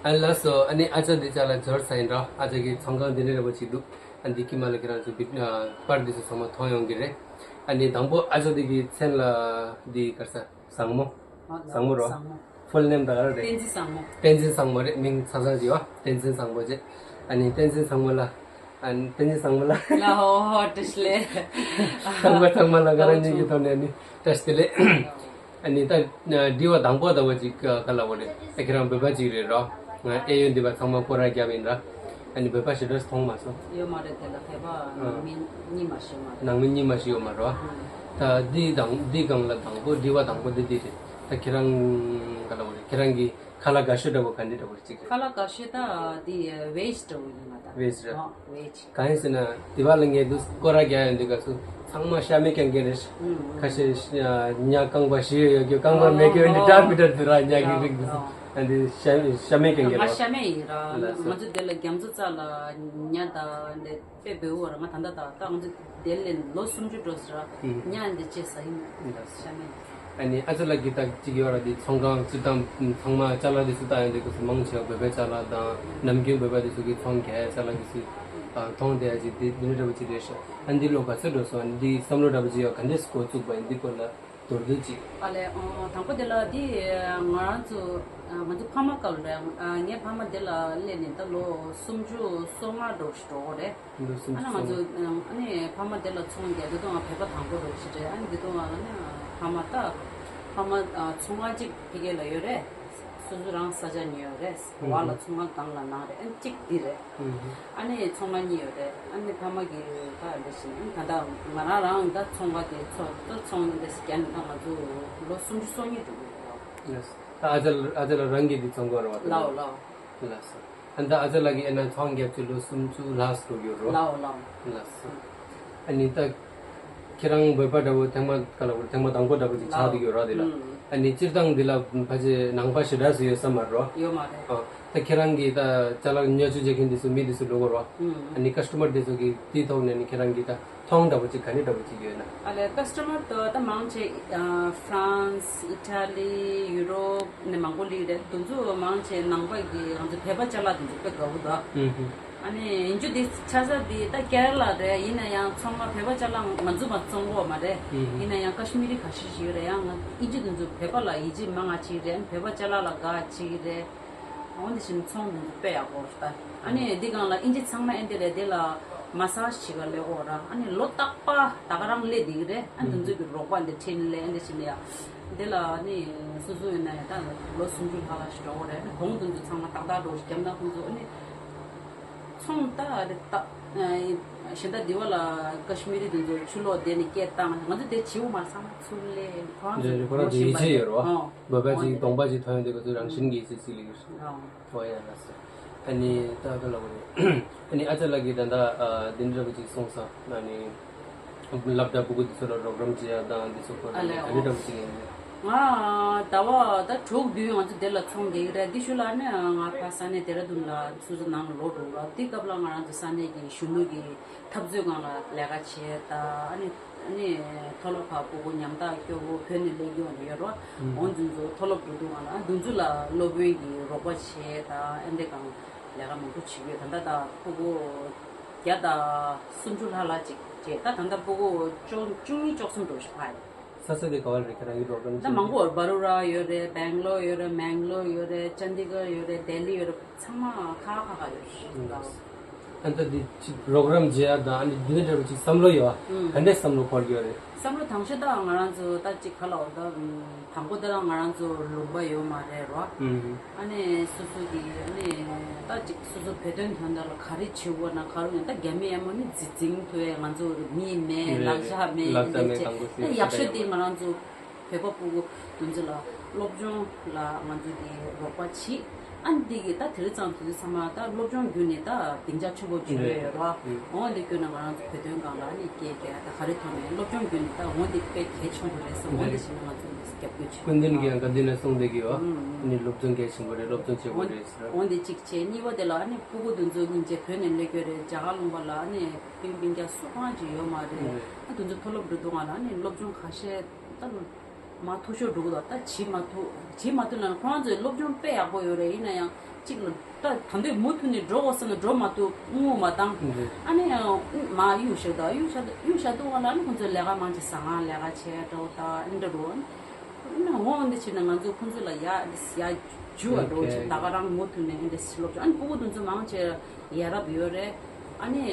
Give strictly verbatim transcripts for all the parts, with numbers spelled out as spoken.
ཨ་ལགས་སོ། ཨ་ནི་ཨ་ཅག་འདི་ཅག་ལ་འབྱོར་ཚར་ཡིན་རོ། ཨ་ཅག་གི་ཚོང་ཁང་འདི་ནས་ར་བོ་ཅིག་འདུག་ཨ་འདི་ཀི་མ་ལ་ཁྱེད་རང་ཚོ་བི་ཨ་པར་འདི་ཚོ་ཚང་མ་མཐོང་ཡོང་གི་རེད། ཨ་ནི་དང་པོ་ཨ་ཅག་འདི་གི་མཚན་ལ་འདི་ག་རེ་ཟ། བཟང་མོ། ཨ་ལགས། བཟང་མོ་རོ། བཟང་མོ། ཕུལ་ནེམ་ད་ག་རེ་རེད། བསྟན་འཛིན་བཟང་མོ། བསྟན་འཛིན་བཟང་མོ་རེད། མིང་ཆ་ཚང་ཅིག་ཡོད། བསྟན་འཛིན་བཟང་མོ་བྱས། ཨ་ནི་བསྟན་འཛིན་བཟང་མོ་ལ། ཨ་ནི་བསྟན་འཛིན་བཟང་མོ་ལ། ལ་ཧོ་ཧོ་བཀྲ་ཤིས་བདེ་ལེགས། ཚང་མ་ཚང་མ་ལ་ང་རང་ཉིད་ཀྱི་ཐོག་ནས་ནི་བཀྲ་ཤིས་བདེ་ལེགས། ཨ་ནི་ད་དྲི་བ་དང་པོ་ད་བ་ཅིག་ག་ལ་བ་རེད། ད་ཁྱེད་རང་བོད་པ་ཅིག་རེད་རོ། ང་ཨེ་ཡོད་འདི་པ་ཚང་མ་སྐོར་ར་རྒྱབ་ཡིན་ར། ཨ་ནི་བོད་པ་ཞེ་དྲག་མཐོང་མ་སོང་། ཡོད་མ་རེད། དེ་ལ་བོད་པ་ནང་མི་གཉིས་མ་ཞིག་ཡོད་མ་རེད། ནང་མི་གཉིས་མ་ཞིག་ཡོད་མ་རེད་བ། ད་འདི་དང་འདི་སྒང་ལ་དང་པོ་དྲི་བ་དང་པོ་འདི་འདི་རེད། ད་ཁྱེད་རང་ག་ལ་བ་རེད། ཁྱེད་རང་གི་ཁ་ལག་དགའ་ཤོས་འདྲ་བོ་ག་འདི་འདྲ་བོ་ཅིག་རེད། ཁ་ལག་དགའ་ཤོས་ད་འདི་ཝེཇ་འདྲ་བོ་ཡིན་ང་ད། ཝེཇ་རེད། ཨོ་ཝེཇ། གང་ཡིན་ཟེར་ན། དེ་བ་ལ་ངས་འདུག་སྐོར་ར་རྒྱག་ཡོང་དུས་སྐབས་སུ་ཚང་མ་ཤ་མེད་རྐྱང་རྐྱང་རེད། ཁ་ཤས་ཉ་རྐང་པ་བཞི་ཡོད་ཡོད་རྐྱང་པ་མེད་རྐྱང་འདི་འདྲ་མི་འདྲ་འདི་ར་ཉ་གི་རིགས་འདུག་ཨ་འདི་ཤ་ཤ་མེད་རྐྱང་རྐྱང་ང་རེད། ཤ་མེད་ཡིན་ར། ང་ཚོ་དེ་ལ་རྒྱ་མཚོ་རྩ་ལ་ཉ་དང་འདི་དཔེ་བོད་བོ་ར། ང་ད་ལྟ་ད་ལྟ་ང་ཚོ་དེ་ལས་ལོ་སུམ་ཅུ་འགྲོ་ཟེར་ར། ཉ་འདི་ཅེས་ཟ་ཡིན་ཤ་མེད། ཨ་ནི་ཨ་ཅག་ལགས་ཀྱིས་ད་ཅིག་ཡོད་ར། དེ་ཚོང་ཁང་སྤྱིར་བཏང་ཚང་མ་ཅ་ལག་དེ་ཚོ་ལྟ་ཡོང་དུས་སྐབས་སུ་མང་ཆེ་བ་བོད་པའི་ཅ་ལག་དང་ནམ་རྒྱུན་བོད་པ་དེ་ཚོ་གིས་ཚོང་རྒྱག་ཡ་ཅ་ལག་དེ་ཚོ་མཐོང་བསྡད་ཡ་ཅིག་དེ་འདི་འདྲ་འདྲ་བོ་ཅིག་རེད་ཤག་ཨ་འདི་ལོ་ག་ཚོད་འགྲོ་སོང་། ཨ་ནི་འདི་བསམ་བློ་འདྲ་བོ་ཅིག་ཡོད། ག་འདྲས་འགོ་བཙུགས་པ་ཡིན། འདི་སྐོར་ལ་མདོར་བསྡུས་ཅིག་ཨ་ལས། ཨོ་དང་པོ་དེ་ལ་འདི་ང་རང་ཚོ་ང་ཚོ་ཕ་མ་སྐབས་ལ་རེད། ངའི་ཕ་མ་དེ་ལ་སླེབས་ནས་ད་ལོ་སུམ་ཅུ་སོ་ལྔ་འགྲོ་ཞིག་འགྲོ་གི་རེད། ལོ་སུམ་ཅུ་སོ་ལྔ། ཨ་ནི་ང་ཚོ་ཨ་ནི་ཕ་མ་དེ་ལ་ཚོང་རྒྱག་དུས་ང་བོད་པ་དང་པོ་རེད་ཞིག་རེད། ཨ་ནི་དེ་དུས་ང་ཨ་ནི་ཕ་མ་ད་ཕ་མ་ཚོང་ཁང་གཅིག་ཕ་གི་ལ་ཡོད་རེད། སོ་སོ་རང་ས་ཆ་ཉོས་ཡོད་རེད། བ་ལ་ཚོང་ཁང་སྒང་ལ་ནང་རེད། ཨ་ནི་གཅིག་འདི་རེད། ཨ་ནི་ཚོང་ཁང་གཉིས་ཡོད་རེད། ཨ་ནི་ཕ་མ་གི་ད་འདི་བཞིན་ཨ་ནི་ད་ལྟ་ང་རང་རང་ད་ཚོང་ཁང་དེ་ཚོ་ད་ཚོང་འདི་རྒྱག་ནས་ད་ང་ཚོ་ལོ་སུམ་ཅུ་སོ་གཉིས་འགྲོ་གི་རེད། ལགས། ད་ཨ་ཅག་ཨ་ཅག་ལགས་རང་གིས་འདི་ཚོང་ཁང་རེད་བ། ལགས་ལགས། ལགས་སོ། ཨ་ནི་ད་ཨ་ཅག་ལགས་ཀྱིས་ཨ་ནི་ཚོང་རྒྱབ་ཀྱི་ལོ་སུམ་ཅུ་ལྷག་འགྲོ་གི་ཡོད་རེད་བ། ལགས་ལགས། ལགས་སོ། ཨ་ནི་ད་ཁྱེད་རང་བོད་པ་འདྲ་བོ་ཐེངས་མ་ག་ལ་བོ་ཐེངས་མ་དང་པོ་འདྲ་བོ་ཅིག་ཆགས་བསྡད་ཀྱི་ཡོད་རེད་བ། དེ་ལ་ཨ་ནི་སྤྱིར་བཏང་འདི་ལ་ཕལ་ཆེར་ནང་པ་ཞེ་དྲག་སུ་ཡོད་ས་མ་རེད་བ། ཡོད་མ་རེད། ཨ་ད་ཁྱེད་རང་གིས་ད་ཅ་ལག་ཉོ་སྤྱོད་བྱེད་མཁན་འདི་ཚོ་མི་འདི་ཚོ་འགྲོ་གི་རེད་བ། ཨ་ནི་ཀ་སི་ཊོ་མར་འདི་ཚོ་གིས་དེའི་ཐོག་ནས་ནི་ཁྱེད་རང་གིས་ད་མཐོང་འདྲ་བོ་ཅིག་ག་ནས་འདྲ་བོ་ཅིག་ཡོད་ན། ཨ་ལས། ཀ་སི་ཊོ་མར་དེ་ད་མང་ཆེ་ཨ་ཧྥ་རན་སི། ཨི་ཊ་ལི། ཡུ་རོབ་ནས་མང་པོ་སླེབས་རེད། དེ་ཚོ་མང་ཆེ་ནང་པ་གི་ང་ཚོ་བོད་པ་ཅ་ལག་དེ་ཚོ་དཔེ་དགའ་པོ་འདུག་ཨ་ནི་ཡིན་རྒྱུ་དེ་ཆ་ས་དེ་ད་ཀེ་ར་ལ་རེད། ཡིན་ན་ཡང་ཚང་མ་བོད་པ་ཅ་ལག་ང་ཚོ་མ་བཙོང་གི་ཡོད་མ་རེད། ཡིན་ན་ཡང་ཀ་ཤི་མི་རི་ཁ་ཤས་ཤིག་ཡོད་རེད། ཡང་ང་ཨིན་ཇི་དེ་ཚོ་བོད་པ་ལ་ཡིད་ཆེས་མང་ང་བྱེད་ཀྱི་རེད། བོད་པ་ཅ་ལག་ལ་དགའ་བྱེད་ཀྱི་རེད། འོ་འདི་བཞིན་ཚོང་འདི་ཚོ་དཔེ་ཡག་པོ་རེད་ད། ཨ་ནི་འདི་སྒང་ལ་ཨིན་ཇི་ཚང་མ་ཨེ་འདི་རེད། འདི་ལ་མ་སཱ་ཇི་བྱེད་ག་སླེབས་ཀྱི་ཡོད་རེད། ཨ་ནི་ལོ་རྟག་པ་ད་ག་རང་སླེབས་བསྡད་ཀྱི་རེད། ཨ་འདི་ཚོ་གི་རོགས་པ་འདི་ཁྲིད་ནས་སླེབས། ཨ་འདི་བཞིན་ཡ་འདི་ལ་ཨ་ནི་སོ་སོ་ཡིན་ན་ཡང་ད་ལོ་སུམ་ཅུ་ལྷག་ལྷག་ཞིག་འགྲོ་གི་རེད། གོང་འདི་ཚོ་ཚང་མ་ཏག་ཏག་འགྲོ་ཞིག་རྒྱབ་ན་ཁོང་ཚོ་ཨ་ནི་ཚོང་ད་རེད་ད། གཞན་དག་འདི་བ་ལ་ཀ་ཤི་མི་རི་འདི་ཚོ་ཕྱི་ལོགས་བསྡད་ནས་སྐད་བཏང་། ང་ཚོ་དེ་བྱེད་འོ་མ་ཚང་མ་ཚུར་ལས་ཁོ་རང་ཚོ་རེད་རེད། ཁོ་རང་ཚོ་ཡིད་ཆེས་ཡོད་རེད་བ། ཨོ། བོད་པ་ཅིག་གདོང་པ་ཅིག་ཐོན་ཡོང་དུས་ཁོ་ཚོས་རང་བཞིན་གྱིས་ཡིད་ཆེས་ཅིག་སླེབས་ཀྱི་རེད། ཨོ། ཨོ་ཡ་ལགས་སོ། ཨ་ནི་ད་ག་ལ་བ་རེད། ཨ་ནི་ཨ་ཅག་ལགས་ཀྱིས་ད་ལྟ་ཨ་འདི་འདྲ་བ་ཅིག་གསུངས་སོང་། ཨ་ནི་སློབ་གྲྭ་ཕྲུ་གུ་འདི་ཚོ་ལ་རོགས་རམ་བྱེད་ཡ་དང་འདི་ཚོ་སྐོར་ལ་ཨ་ལས། ག་འདྲ་འདྲ་བ་ཅིག་ཡིན་ནས། ང་ཟླ་བ་ད་དྲུག་བདུན་ང་ཚོ་འདི་ལ་ཚོང་རྒྱག་གི་རེད། འདི་ཤུལ་ལ་ཨ་ནི་ང་ཕར་ས་གནས་ལྡེ་ར་ལྡུན་ལ་སོ་སོ་ནང་ལ་ལོག་འགྲོ་གི་རེད། དེ་སྐབས་ལ་ང་རང་ཚོ་ས་གནས་ཀྱི་གཞོན་ནུ་གི་འཐབ་རྩོད་སྒང་ལ་ལས་ཀ་བྱས། ད་ཨ་ནི་ཨ་ནི་མཐོ་སློབ་ཁག་ཕྲུ་གུ་ཉམ་ཐག་སྐྱོ་བོ་བོད་ནས་སླེབས་རྒྱུ་ཡོད་རེད་བ། འོ་འདི་ཚོ་མཐོ་སློབ་འགྲོ་དུས་སྒང་ལ་ཨ་འདི་ཚོ་ལ་སློབ་དཔོན་གྱི་རོགས་པ་བྱས། ད་ཨ་འདི་སྒང་ལས་ཀ་མང་པོ་བྱེད་ཀྱི་ཡོད། ད་ལྟ་ད་ཕྲུ་གུ་བརྒྱ་དང་སུམ་ཅུ་ལྷག་ལྷག་ཅིག་བྱས། ད་ད་ལྟ་ཕྲུ་གུ་བཅུ་བཅུ་གཉིས་བཅུ་གསུམ་འགྲོ་བཞིན་པ་རེད། ས་ཆ་དེ་ག་བ་རེད། ཁྱེད་རང་གི་རོགས་རམ་ད་བྱེད་མང་པོ་ཡོད། བ་རོ་ར་ཡོད་རེད། སྦེང་ལོར་ཡོད་རེད། མེང་ལོར་ཡོད་རེད། ཅན་དི་གར་ཡོད་རེད། ལྡི་ལི་ཡོད་རེད། ཚང་མ་ཁག་ཁག་ཁག་ཁག་ཡོད་རེད། ཨ་ད་འདི་ཅིག་རོགས་རམ་བྱེད་ཡ་དང་ཨ་ནི་འདི་འདྲ་འདྲ་པོ་ཅིག་བསམ་བློ་ཡོད་ཨ། ཨང་། ག་འདྲས་བསམ་བློ་འཁོར་གྱི་ཡོད་རེད། བསམ་བློ་དང་ཤོས་ད་ང་རང་ཚོ་ད་ཅིག་ག་ལ་འོ་ད་དང་པོ་དེ་ལ་ང་རང་ཚོ་ལུང་པ་ཡོད་མ་རེད་རོ། ཨང་། ཨ་ནི་སོ་སོ་གི་ཨ་ནི་ད་ཅིག་སོ་སོ་བོད་དོན་དོན་དག་ལ་ག་རེ་བྱེད་དགོས་ན་ག་རེ་ཡང་ད་རྒྱ་མི་ཡ་མོ་ནི་རྫི་འཛིང་ཐུབ་པའི་ང་ཚོ་མི་མེད། རེད་ལག་རེད། ཆ་མེད། ལག་ཆ་མེད། ད་གང་པོ་ཞིག་ད་ཡག་ཤོས་དེ་ང་རང་ཚོ་བོད་པ་ཕྲུ་གུ་དེ་ཚོ་ལ་སློབ་སྦྱོང་ལ་ང་ཚོ་གི་རོགས་པ་བྱེད། ཨ་འདི་གི་ད་དེ་རིང་ཙམ་དུས་ཚང་མ་ད་སློབ་སྦྱོང་བརྒྱུད་ནས་ད་སྡིངས་ཆ་ཆེན་པོ་བྱུང་ཡོད་རོ། འོ་འདི་བརྒྱུད་ནས་ང་རང་ཚོ་བོད་དོན་སྒང་ལ་ནི་སྐད་རྒྱག་ད་ག་རེ་ཐོན་ནས་སློབ་སྦྱོང་བརྒྱུད་ནས་ད་འོ་འདི་དཔེ་གལ་ཆེན་པོ་རེད་བསམ། འོ་འདི་བྱས་ནས་ང་ཚོ་ནི་རྒྱབ་སྐྱོར་བྱེད། སྐུ་མདུན་གྱིས་ཡང་སྐབས་འདི་ནས་གསུངས་བསྡད་ཀྱི་ཡོད། ཨ་ནི་སློབ་སྦྱོང་གལ་ཆེན་པོ་རེད། སློབ་སྦྱོང་བྱེད་དགོས་རེད་ཟེར། འོ་འདི་གཅིག་བྱས། གཉིས་པ་དེ་ལ་ཨ་ནི་ཕྲུ་གུ་དེ་ཚོ་སྙིང་རྗེ་བོད་ནས་སླེབས་ཀྱི་རེད། རྒྱ་གར་ལུང་པ་ལ་ཨ་ནི་སྤུན་སྤུན་ཀྱག་སུ་གང་ཅིག་ཡོད་མ་རེད། ཨ་དེ་ཚོ་མཐོ་སློབ་འགྲོ་དུས་སྒང་ལ་ཨ་ནི་སློབ་སྦྱོང་ཁ་ཤས་ད་ལོ། མ་ཐུག་ཤོར་འགྲོ་གི་འདུག་ད་བྱེད་མ་ཐུབ་བྱེད་མ་ཐུབ་ན་ཁོ་རང་ཚོའི་སློབ་སྦྱོང་དཔེ་ཡག་པོ་ཡོད་རེད། ཡིན་ན་ཡང་གཅིག་ལ་ད་ད་འདོད་མུ་མཐུད་ནས་འགྲོ་དགོས་བསམ་ན་འགྲོ་མ་ཐུབ་དངུལ་མ་བཏང་། ཨ་ནི་མ་གཡུག་བཞག་ད་གཡུག་བཞག་གཡུག་བཞག་འདུག་བ་ལ་ནི་ཁོ་ཚོས་ལས་ཀ་མང་ཆེ་ཟ་ང་ལས་ཀ་བྱས་འགྲོ་ད་ཨ་འདྲ་འགྲོ། ཨ་ནི་འོང་འདི་བྱས་ན་ང་ཚོ་ཁོ་ཚོ་ལ་ཡ་ཡ་རྒྱུ་བ་འགྲོ་བྱས་ད་ག་རང་མུ་མཐུད་ནས་འདི་སློབ་སྦྱོང་ཨ་ནི་སྤུ་གུ་དེ་ཚོ་མང་ཆེ་ཡ་རབས་ཡོད་རེད། ཨ་ནི་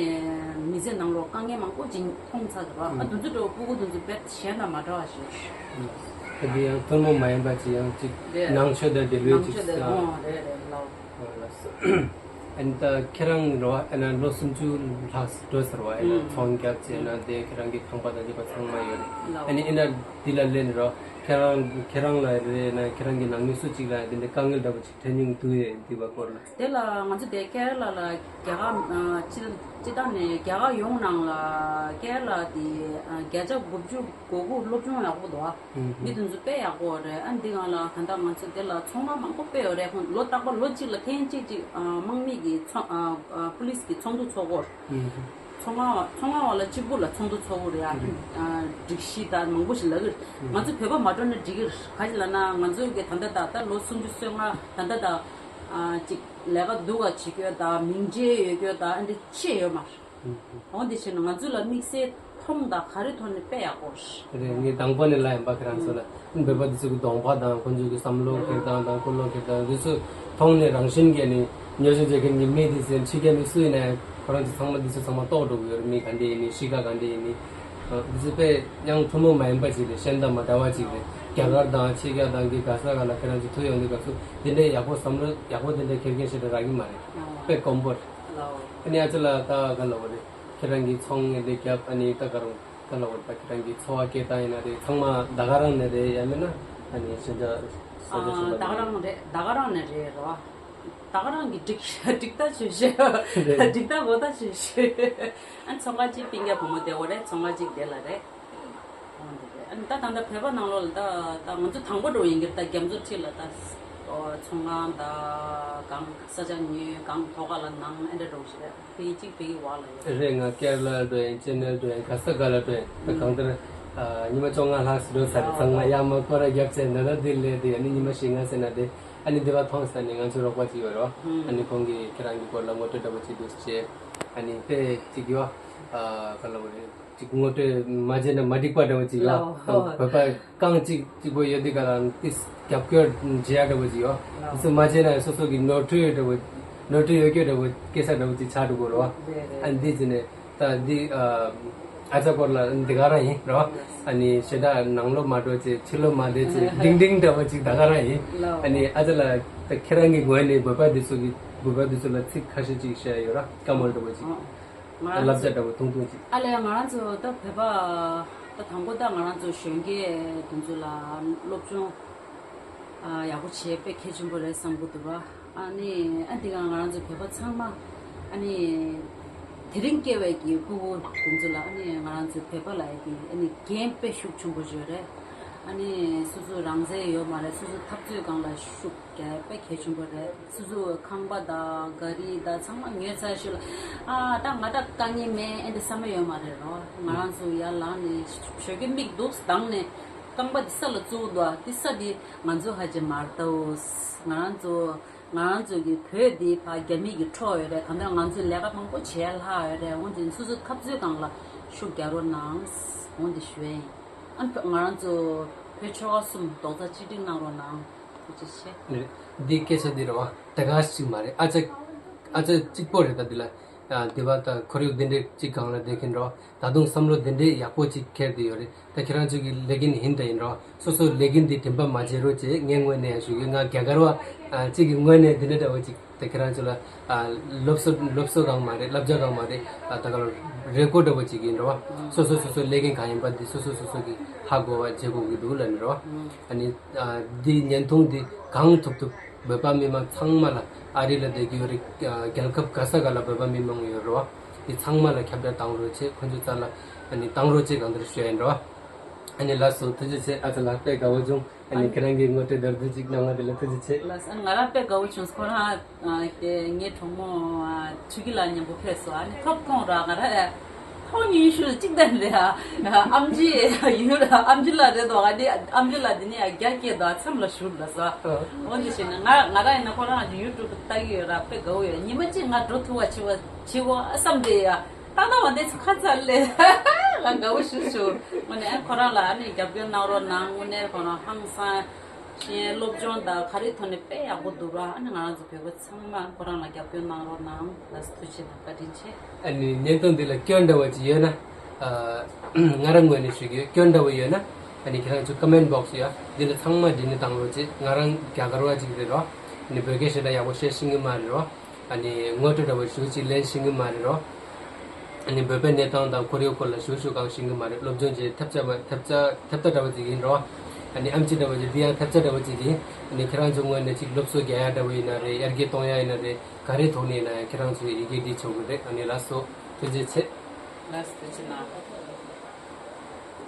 མི་ཚེ་ནང་ལོགས་དཀའ་ངལ་མང་པོ་ཅིག་མཐོང་ཚར་གི་ར། ཨ་དེ་ཚོ་འདྲ་བོ་སྤུ་གུ་དེ་ཚོ་དཔེ་གཞན་དང་མ་འདྲ་བ་ཞིག་ཨ་དེ་ཡང་ཐུན་མོང་མ་ཡིན་པ་ཅིག་ཡང་ཅིག་རེད། ནང་ཆོས་དང་འབྲེལ་བའི་ནང་ཅིག་ཆོས་དེ་ཨ་ཨོ་རེད་རེད་ལགས། ཨ་ལགས་སོ། ཨ་ནི་ད་ཁྱེད་རང་རེད་བ། ཨ་ནི་ལོ་སུམ་ཅུ་ལྷག་འགྲོ་ཟེར་བ། ཨ་ནི་ཚོང་རྒྱག་བྱས་ན་དེ་ཁྱེད་རང་གི་ཁང་པ་དང་བཅས་པ་ཚང་མ་ཡོད་རེད། ལགས། ཨ་ནི་ཨ་ནི་འདི་ལ་ལན་རོ་ཁྱེད་རང་ཁྱེད་རང་ལ་རེད་ན་ཁྱེད་རང་གི་ནང་མི་སུ་གཅིག་ལ་དེ་འདྲ་དཀའ་ངལ་འདྲ་པོ་ཅིག་འཕྲད་མྱོང་འདུག་ཡས་འདི་བ་སྐོར་ལ། དེ་ལ་ང་ཚོ་དེ་ཀེ་ར་ལ་ལ་རྒྱ་གར་ཨ་སྤྱི་སྤྱི་བཏང་ནས་རྒྱ་གར་ཡོངས་ནང་ལ་ཀེ་ར་ལ་དེ་ཨ་བརྒྱ་ཆ་དགུ་བཅུ་གོ་དགུ་སློབ་སྦྱོང་ཡག་པོ་འདུག་ཨ། ཨུམ། མི་དེ་ཚོ་དཔེ་ཡག་པོ་རེད། ཨ་འདི་སྒང་ལ་ད་ལྟ་ང་ཚོ་དེ་ལ་ཚོང་ཁང་མང་པོ་དཔེ་ཡོད་རེད། ཁོང་ལོ་རྟག་པར་ལོ་གཅིག་ལ་ཐེངས་གཅིག་ཅིག་ཨ་དམག་མི་གི་ཚོང་ཨ་ཨ་པུ་ལིས་ཀྱི་ཚོགས་འདུ་ཚོགས་ཀྱི་ཡོད་རེད། ཨུམ། ཚོང་ཁང་བ་ཚོང་ཁང་བ་ལ་གཅིག་པུ་ལ་ཚོགས་འདུ་ཚོགས་ཀྱི་རེད་ཨ། ཨུམ། ཨ་སྒྲིག་གཞི་དང་མང་པོ་ཞིག་ལབ་ཀྱི་རེད། ཨུམ། ང་ཚོ་བོད་པ་མ་འགྲོ་ན་འགྲིག་གི་རེད། ག་ཅི་ལབ་ན་ང་ཚོ་གི་ད་ལྟ་ད་ད་ལོ་སུམ་ཅུ་སོ་ལྔ་ད་ལྟ་ད་ཨ་ཅིག་ལས་ཀ་སྡུག་ག་བྱེད་རྒྱུ་དང་མིང་ཆད་ཡོད་རྒྱུ་དང་ཨ་འདི་ཅི་ཡོད་མ་རེད། འོ་འདི་བྱས་ན་ང་ཚོ་ལ་དམིགས་བསལ་མཐོང་དང་ག་རེ་ཐོག་ནས་དཔེ་ཡག་པོ་རེད། རེད། ངས་དང་པོ་ནས་ལབ་ཡིན་པ། ཁྱེད་རང་ཚོ་ལ་བོད་པ་འདི་ཚོ་གི་གདོང་པ་དང་ཁོང་ཚོ་གི་བསམ་བློ་འཁྱེར་སྟངས་དང་ཀུན་སློང་འཁྱེར་སྟངས་འདི་ཚོ་མཐོང་ནས་རང་བཞིན་གྱིས་ནི་ཉོ་ཆ་བྱེད་མཁན་གྱི་མི་དེ་ཚོའི་ཕྱི་རྒྱལ་མི་སུ་ཡིན་ན་ཁོ་རང་ཚོ་ཚང་མ་འདི་ཚོ་ཚང་མ་རྟོགས་འགྲོ་གི་ཡོད་རེད། མི་ག་འདྲ་ཡིན་ནི་གཤིས་ཀ་ག་འདྲ་ཡིན་ནི། འདི་ཚོ་དཔེ་ཡང་ཐུན་མོང་མ་ཡིན་པ་ཅིག་རེད། གཞན་དང་མ་འདྲ་བ་ཅིག་རེད། རྒྱ་གར་དང་ཕྱི་རྒྱལ་དང་གི་ག་ས་ག་ལ་ཁྱེད་རང་ཚོ་ཐུག་ཡོང་དུས་སྐབས་སུ་འདི་འདྲའི་ཡག་པོ་བསམ་བློ་ཡག་པོ་འདི་འདྲའི་འཁྱེར་མཁན་ཞིག་རག་གི་མ་རེད། དཔེ་དཀོན་པོ་རེད། ཨ་ནི་ཨ་ཅེ་ལགས་ད་ག་ལབ་དགོས་རེད། ཁྱེད་རང་གིས་ཚོང་ངེས་ལས་རྒྱབ། ཨ་ནི་ད་ག་རང་ད་ལབ་དགོས་རེད། ད་ཁྱེད་རང་གིས་འཚོ་བ་སྐྱེལ་སྟངས་ཡིན་ན་རེད། ཚང་མ་ད་ག་རང་ནས་རེད། ཡང་མིན་ན་ཨ་ནི་གཞན་འདྲ་ས་ཆ་ཨ་གཞན་པ་ད་ག་ནས་རང་ནས་རེད། ད་ག་རང་ནས་རེད་རོ། ད་ག་རང་གི་འགྲིག་འགྲིག་ད་བྱོས་ཤོག་རེད། འགྲིག་ད་གོ་ད་བྱོས་ཤོག་ཨ་ནི་ཚོང་ཁང་གཅིག་སྤུན་ཀྱག་བུ་མོ་དེ་འོ་རེད། ཚོང་ཁང་གཅིག་དེ་ལ་རེད། འོ་འདི་རེད། ཨ་ནི་ད་ད་ལྟ་བོད་པ་ནང་ལོགས་ལ་ད་ད་ང་ཚོ་དང་པོ་འགྲོ་ཡིན་གྱི་རེད། ད་རྒྱ་མཚོ་འཁྲིས་ལ་ད་ཨོ་ཚོང་ཁང་ད་གང་ས་ཆ་ཉོས་གང་ཐོག་ཁ་ལ་ནང་ཨེ་འདྲ་འགྲོ་ཞིག་རེད། བོད་ཡིག་གཅིག་བོད་ཡིག་བག་ལ་ཡོད་རེད། ང་ཀེ་ར་ལ་འགྲོ་ཡིན། ཅེ་ནལ་འགྲོ་ཡིན། ག་ས་ག་ལ་འགྲོ་ཡིན། ད་གང་ལྟར་ཨ་ཉི་མ་བཅོ་ལྔ་ལྷག་ཙམ་འགྲོ་ཚར་རེད། ཚང་མ་ཡར་མར་སྐོར་ར་བརྒྱབ་བྱས་ན་ད་འདིར་སླེབས་དུས་ཨ་ནི་ཉི་མ་བཞི་ལྔ་ཟིན་ན་དེ་ཨ་ནི་འདི་བ་མཐོང་ས་ནས་ང་ཚོའི་རོགས་པ་ཅིག་ཡོད་རེད་བ། ཨ་ནི་ཁོང་གིས་ཁྱེད་རང་གི་སྐོར་ལ་ངོ་སྤྲོད་འདྲ་པོ་ཅིག་འདུག་བྱས། ཨ་ནི་དཔེ་ཅིག་ཡོད། ཨ་ག་ལ་བ་རེད། ཅིག་ངོ་སྤྲོད་མ་བྱས་ན་མ་འགྲིག་པ་འདྲ་པོ་ཅིག་ཡོད། ལའོ། བོད་པ་རྐང་གཅིག་གཅིག་པོ་ཡོད་དུས་ག་ལ་ཏིས་རྒྱབ་སྐྱོར་བྱེད་ཡ་འདྲ་པོ་ཅིག་ཡོད། ལའོ། དེ་ཚོ་མ་བྱས་ན་སོ་སོ་གི་ནོར་འཁྲུལ་འདྲ་པོ་ནོར་འཁྲུལ་ཡོད་རྒྱུ་འདྲ་པོ་སྐྱེ་ས་འདྲ་པོ་ཅིག་ཆགས་འགྲོ་གི་རེད་བ། རེད་རེད། ཨ་འདི་བྱས་ནས་ད་འདི་ཨ་ཨ་ཅག་སྐོར་ལ་འདི་ག་རང་ཡིན་རེད་བ། ཨ་ནི་ཞེ་དྲག་ནང་ལོགས་མ་འགྲོ་བྱས་ཕྱི་ལོགས་མ་བསྡད་བྱས་ལྡིང་ལྡིང་འདྲ་པོ་ཅིག་ད་ག་རང་ཡིན། ལའོ། ཨ་ནི་ཨ་ཅག་ལ་ད་ཁྱེད་རང་གི་ངོས་ནས་བོད་པ་འདི་ཚོ་གི་བོད་པ་འདི་ཚོ་ལ་ཚིག་ཁ་ཤས་ཅིག་བཤད་ཡ་ཡོད་ར། བཀའ་མོལ་འདྲ་པོ་ཅིག་ཨ། ང་རང་བསླབ་བྱ་ཚོ་འདྲ་པོ་ཐུང་ཐུང་ཅིག་ཨ་ལས་ང་རང་ཚོ་ད་བོད་པ་ད་དང་པོ་ད་ང་རང་ཚོ་གཞོན་སྐྱེས་དེ་ཚོ་ལ་སློབ་སྦྱོང་ཨ་ཡག་པོ་བྱེད་དཔེ་གལ་ཆེན་པོ་རེད་བསམ་གྱི་འདུག་བ། ཨ་ནི་ཨ་འདི་ག་ང་རང་ཚོ་བོད་པ་ཚང་མ་ཨ་ནི་དེ་རིང་སྐྱེ་བའི་གི་ཕྲུ་གུ་དེ་ཚོ་ལ་ཨ་ནི་ང་རང་ཚོ་བོད་པ་ལ་ཡ་གི་ཨ་ནི་འགན་དཔེ་ཤུགས་ཆེན་པོ་ཡོད་རེད། ཨ་ནི་སོ་སོ་རང་བཙན་ཡོད་མ་རེད། སོ་སོ་འཐབ་རྩོད་སྒང་ལ་ཤུགས་རྒྱག་དཔེ་གལ་ཆེན་པོ་རེད། སོ་སོའི་ཁང་པ་དང་ག་རི་དང་ཚང་མ་ཉོས་ཚར་ཞོར་ལ་ཨ་ད་ང་ད་དཀའ་ངལ་མེད་ཨེ་འདྲ་བསམ་ཡ་ཡོད་མ་རེད་རོ། ང་རང་ཚོ་ཡར་ལངས་ནས་ཞོགས་ཀས་མིག་འདུག་གདངས་ནས་རྐང་པ་འདི་ས་ལ་བཙུགས་འདུག་དེ་ས་འདི་ང་ཚོ་ཧ་ཅང་མ་རེད་ད། ང་རང་ཚོ་ང་རང་ཚོ་གི་བོད་འདི་ཕ་རྒྱ་མི་གི་འཕྲོག་ཡོད་རེད། ད་ལྟ་ང་ཚོ་ལས་ཀ་མང་པོ་བྱས་ལྷག་ཡོད་རེད། འོན་ཀྱང་སོ་སོ་འཐབ་རྩོད་སྒང་ལ་ཤུགས་རྒྱག་རོགས་གནང་། འོན་ཏེ་ཞུ་ཡ་ཡིན། ཨ་ང་རང་ཚོ་བོད་ཆོལ་ཁ་གསུམ་རྡོག་རྩ་གཅིག་སྒྲིལ་གནང་རོགས་གནང་། ཐུགས་རྗེ་ཆེ། རེད། འདི་སྐད་ཆ་འདི་རེད་བ། དེ་ག་ཞིག་མ་རེད། ཨ་ཅག་ཨ་ཅག་གཅིག་པོ་རེད། ད་འདི་ལ་ཨ་འདི་བ་ད་ཁོར་ཡུག་འདི་འདྲའི་གཅིག་སྒང་ལ་བསྡད་མཁན་རེད་བ། ད་དུང་བསམ་བློ་འདི་འདྲའི་ཡག་པོ་ཅིག་འཁྱེར་བསྡད་ཡོད་རེད། ད་ཁྱེད་རང་ཚོ་གི་ལས་འགན་ཡིན་དང་ཡིན་རོགས། སོ་སོའི་ལས་འགན་འདི་དྲན་པ་མ་བརྗེད་རོགས་བྱེད། ངའི་ངོས་ནས་ཡང་ཞུ་གི། ང་རྒྱ་གར་བ་ཨ་གཅིག་གི་ངོས་ནས་འདི་འདྲ་འདྲ་བོ་ཅིག་ད་ཁྱེད་རང་ཚོ་ལ་ཨ་སློབ་གསོ་སློབ་གསོ་གང་མ་རེད། བསླབ་བྱ་གང་མ་རེད། ཨ་ད་ག་ལ་རེ་སྐུལ་འདྲ་བོ་ཅིག་ཡིན་རོགས། སོ་སོ་སོ་སོའི་ལས་འགན་གང་ཡིན་པ་འདི་སོ་སོ་སོ་སོ་གི་ཧ་གོ་བ་བྱེད་དགོས་ཀྱི་འདུག་ལབ་ནས་རོགས། ཨ་ནི་ཨ་འདི་བརྙན་ཐུང་འདི་གང་ཐུབ་ཐུབ་བོད་པ་མི་མང་ཚང་མ་ལ་ཨ་རི་ལ་བསྡད་ཀྱི་ཡོད་རེད། ཨ་རྒྱལ་ཁབ་ག་ས་ག་ལ་བོད་པ་མི་མང་ཡོད་རོགས། འདི་ཚང་མ་ལ་ཁྱབ་བསྒྲགས་བཏང་རོགས་བྱེད། ཁོང་ཚོའི་རྩ་ལ་ཨ་ནི་བཏང་རོགས་བྱེད། གང་ལྟར་ཞུ་ཡ་ཡིན་རོགས། ཨ་ནི་ལགས་སོ། ཐུགས་རྗེ་ཆེ། ཨ་ཅག་ལགས་དཔེ་དགའ་བོ་བྱུང་། ཨ་ནི་ཨ་ཁྱེད་རང་གིས་ངོ་སྤྲོད་མདོར་བསྡུས་ཅིག་གནང་བ་དེ་ལ་ཐུགས་རྗེ་ཆེ། ལགས་སོ། ང་རང་དཔེ་དགའ་བོ་བྱུང་། ཁོ་རང་ཨ་དེ་ངའི་གྲོགས་མོ་ཨ་ཆོས་སྐྱིད་ལགས་མཉམ་པོ་ཕེབས་སོང་། ཨ་ནི་ཐོབ་ཐོང་ར་ང་རང་ཨ་ ཁོང་གཉིས་ཤུལ་གཅིག་ལྡན་རེད་ཨ། ཨམ་ཆི་ཡུལ་ཨམ་ཆི་ལགས་རེད་དོ། ཨ་འདི་ཨམ་ཆི་ལགས་འདི་ནས་ཡ་རྒྱ་སྐད་དོ། མཚམས་ལ་བཞུར་ལ་ཟ། འོ་འདི་བྱས་ནས་ང་ང་རང་ཡིན་ན་ཁོ་རང་གི་ཡུ་ཊུབ་ལྟ་གི་ཡོད་ར། དཔེ་དགའ་བོ་ཡོད། ཉི་མ་གཅིག་ང་འགྲོ་ཐུབ་པ་བྱེད་པ་བྱེད་དགོས་བསམ་སྟེ་ཡ། ཏག་ཏག་བ་འདི་ཚོ་ཁ་ཚ་ལས་ང་དགའ་བོ་ཞུ་ཞུ། དངོས་གནས་ཨ་ཁོ་རང་ལ་ཨ་ནི་རྒྱབ་སྐྱོར་གནང་རོགས་གནང་། དངོས་གནས་ཁོ་རང་ཧང་སང་ཤེས་སློབ་སྦྱོང་དང་ག་རེ་ཐོག་ནས་དཔེ་ཡག་པོ་འདུག་ར། ཨ་ནི་ང་རང་ཚོ་བོད་པ་ཚང་མ་ཁོ་རང་ལ་རྒྱབ་སྐྱོར་གནང་རོགས་གནང་། ལགས་སོ་ཐུགས་རྗེ་གནང་། བཀའ་དྲིན་ཆེ། ཨ་ནི་བརྙན་ཐུང་འདི་ལ་སྐྱོན་འདྲ་བོ་ཅིག་ཡོད་ན། ཨ་ང་རང་ངོས་ནས་ཞུ་གི་ཡོད། སྐྱོན་འདྲ་བོ་ཡོད་ན་ཨ་ནི་ཁྱེད་རང་ཚོ་ཀོ་མེན་ཊི་བོག་སི་ཡ་འདི་ལ་ཚང་མ་འབྲི་ནི་བཏང་རོགས་བྱེད། ང་རང་རྒྱ་གར་བ་ཅིག་རེད་རོ། ཨ་ནི་བོད་སྐད་ཞེ་དྲག་ཡག་པོ་བཤད་ཤེས་ཀྱི་མ་རེད་རོ། ཨ་ནི་ངོ་སྤྲོད་འདྲ་བོ་ཞུ་ཅིག་ལེན་ཤེས་ཀྱི་མ་རེད་རོ། ཨ་ནི་བོད་པའི་གནས་སྟངས་དང་ཁོར་ཡུག་སྐོར་ལ་ཞུ་ཞུ་གང་ཤེས་ཀྱི་མ་རེད། སློབ་སྦྱོང་བྱེད་ཐབས་ཆག་མ་ཐབས་ཆག་ཐབས་ཆག་འདྲ་བོ་ཅིག་ཡིན་རོ། ཨ་ནི་ཨམ་ཆི་འདྲ་བོ་ཅིག་འདི་ཡང་ཐབས་ཆག་འདྲ་བོ་ཅིག་ཡིན། ཨ་ནི་ཁྱེད་རང་ཚོ་ངོས་ནས་ཅིག་སློབ་གསོ་རྒྱག་ཡ་འདྲ་བོ་ཡིན་ན་རེད། ཡར་རྒྱས་གཏོང་ཡ་ཡིན་ན་རེད། ག་རེ་ཐོག་ནས་ཡིན་ན་ཡང་ཁྱེད་རང་ཚོས་ཡི་གེ་འབྲི་ཆོག་གི་རེད། ཨ་ནི་ལགས་སོ། ཐུགས་རྗེ་ཆེ། ལགས་སོ་ཐུགས་རྗེ་གནང་།